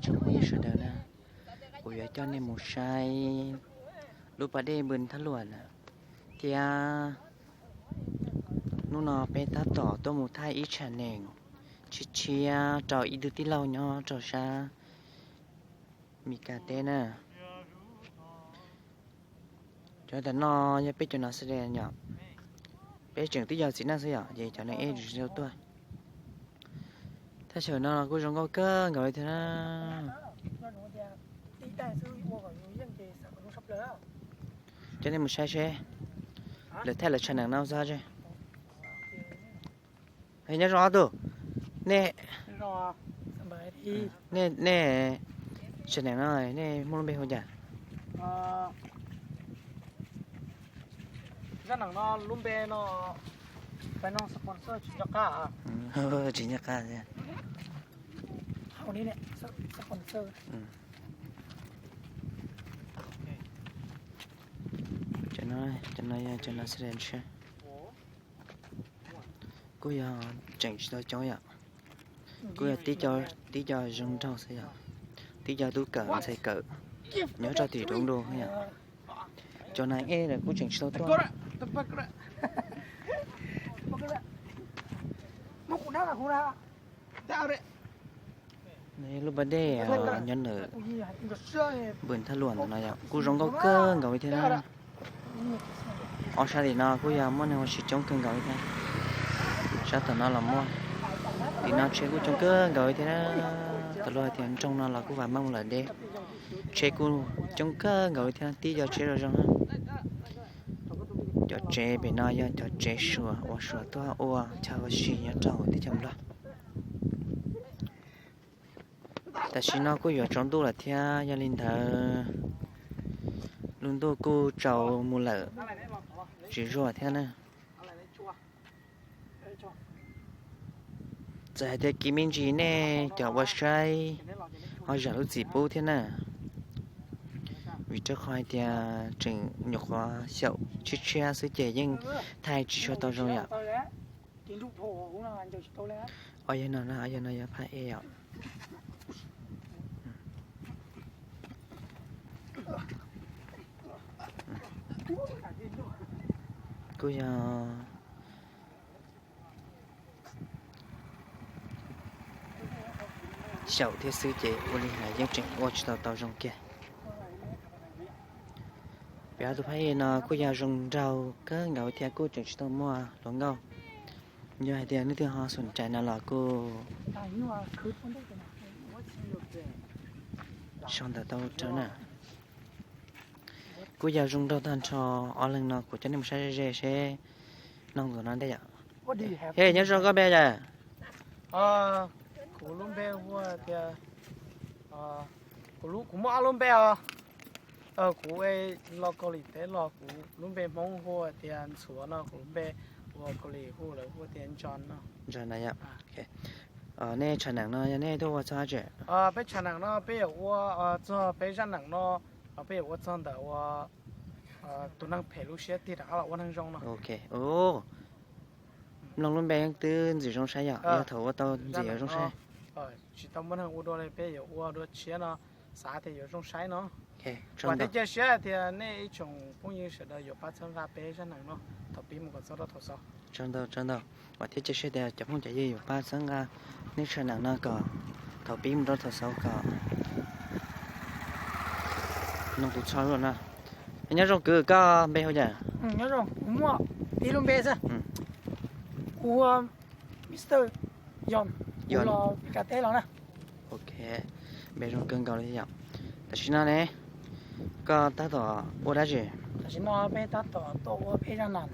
Tsoom phooj ywg sawv daws na, kuv yuav coj nej mus saib lub pas dej Npws Thaj Luam na, thiab hnub no peb tab tom tuaj mus thaij ib tsham neem tshiab tshiab rau ib tug tij laug nyob rau sab Mis Kas teb na. Cov ntawm no yog peb cov Nab Xas Des yom, peb tseem tib co txiv neej xwb yom, ces cov neeg eb tsis tau tuaj. Thaj chaw no los kuj zoo nkauj kawg nkaus li thiab na. Coj nej mus saib seb lawv thaij lawv tsham neem no xwb. Nyob zoo ob tug, nej, nej, nej tsham neem no nej muaj lub npe hu cas? Zaj neem no lub npe no, tsis nco qab. Tsis nco qab. Cov no yog cov Nab Xas Des, kuj yog tseem tsis tau coob yom, kuj yog tib co zoo nraug xwb yom, tib co tub kawm ntxhais kawm nyob rau tim Doob Dua yom. Cov neeg eb lawv kuj tseem tsis tau tuaj. Lub pas dej nyob ntawm Npws Thaj Luam ntawm no yom, kuj zoo nkauj kawg nkaus li thiab na. Ob sab tim no kuj yog muaj neeg ua si coob kawg nkaus li thiab. Sab tom no los muaj, tim no tsheb kuj coob kawg nkaus li thiab na. Tam luaj hais tias nroog no los kuj vam meej mus lawm deb, tsheb kuj coob kawg nkaus li thiab, tib co tsheb zoo zoo na. Cov tsev pem no yog cov tsev Suav uas Suav tuaj ua chaw ua si nyob rau teb chaws Nplog. Tam sim no kuj yuav tsaus ntuj lawm thiab, yog li ntawd lub ntuj kuj tsaus mus lawm tsis zuag thiab na. Txawm hais tias kiv me ntsis nej cov ua saib ho zam lub txim pub thiab na, vim rau qhov hais tias tseem nyuam qhuav xyaum tshiab tshiab xwb ces yeej thaij tsis tshua tau zoo yom. Ob yawg no, ob yawg no yog phaj ej yom. Kuj yog xyaum thiab xwb ces ua li hais yeej tseem ua tsis tau tau zoo kiag. Peb ob tug phaj ej no kuj yog zoo nraug kawg nkaus thiab kuj tseem tsis tau muaj hluas nkauj. Yog hais tias leej twg ho xom cai no los kuj sau ntawv tau rau na. Kuj yog zoo nraug tag nrho. Ob leeg no kuv coj nej mus saib ze ze seb noog tus no ntej yom. He, nyob zoo, koj npe cas? Kuv lub npe hu tias, kuv muaj ob lub npe os. Kuv los Kaus Lim teb los kuv lub npe Hmoob hu tias Ntxhuav no, kuv lub npe ua Kaus Lim hu lawv hu tias Ntso no. Ntso no yom. Nej tsham neem no yog nej tuaj ua txog dab tsi? Peb tsham neem no peb yuav ua txog peb zaj neem no, peb yuav ua txog ntawm ua tus neeg phem lub siab tig rov qab los ua neeg zoo no. Mloog lub npe twb ntxim zoo saib yom, yog thaum ua tau ntxim yuav zoo saib. Tsis tau muaj neeg ua dua li, peb yuav ua dua tshiab no, xav tias yuav zoo saib no. Vam thiab cia siab tias nej ib tsoom phooj ywg sawv daws yuav pab txhawb nqa peb zaj neem no thaum pib mus kom txog rau thaum xaus. Tsaug ntau, tsaug ntau. Vam thiab cia siab tias cov phooj cov ywg yuav pab txhawb nqa nej zaj neem no kom thaum pib mus rau thaum xaus kom noog tus txho lub no. Nyob zoo kwv, koj npe hu cas? Nyob zoo, kuv muaj ib lub npe xwb. Kuv hu Mister Yon, kuv los Mes Kas teb los na. Ok, npe zoo kawg nkaus li yom. Tam sim no ne, koj tab tom ua dab tsi? Tam sim no peb tab tom tuaj ua peb zaj neem.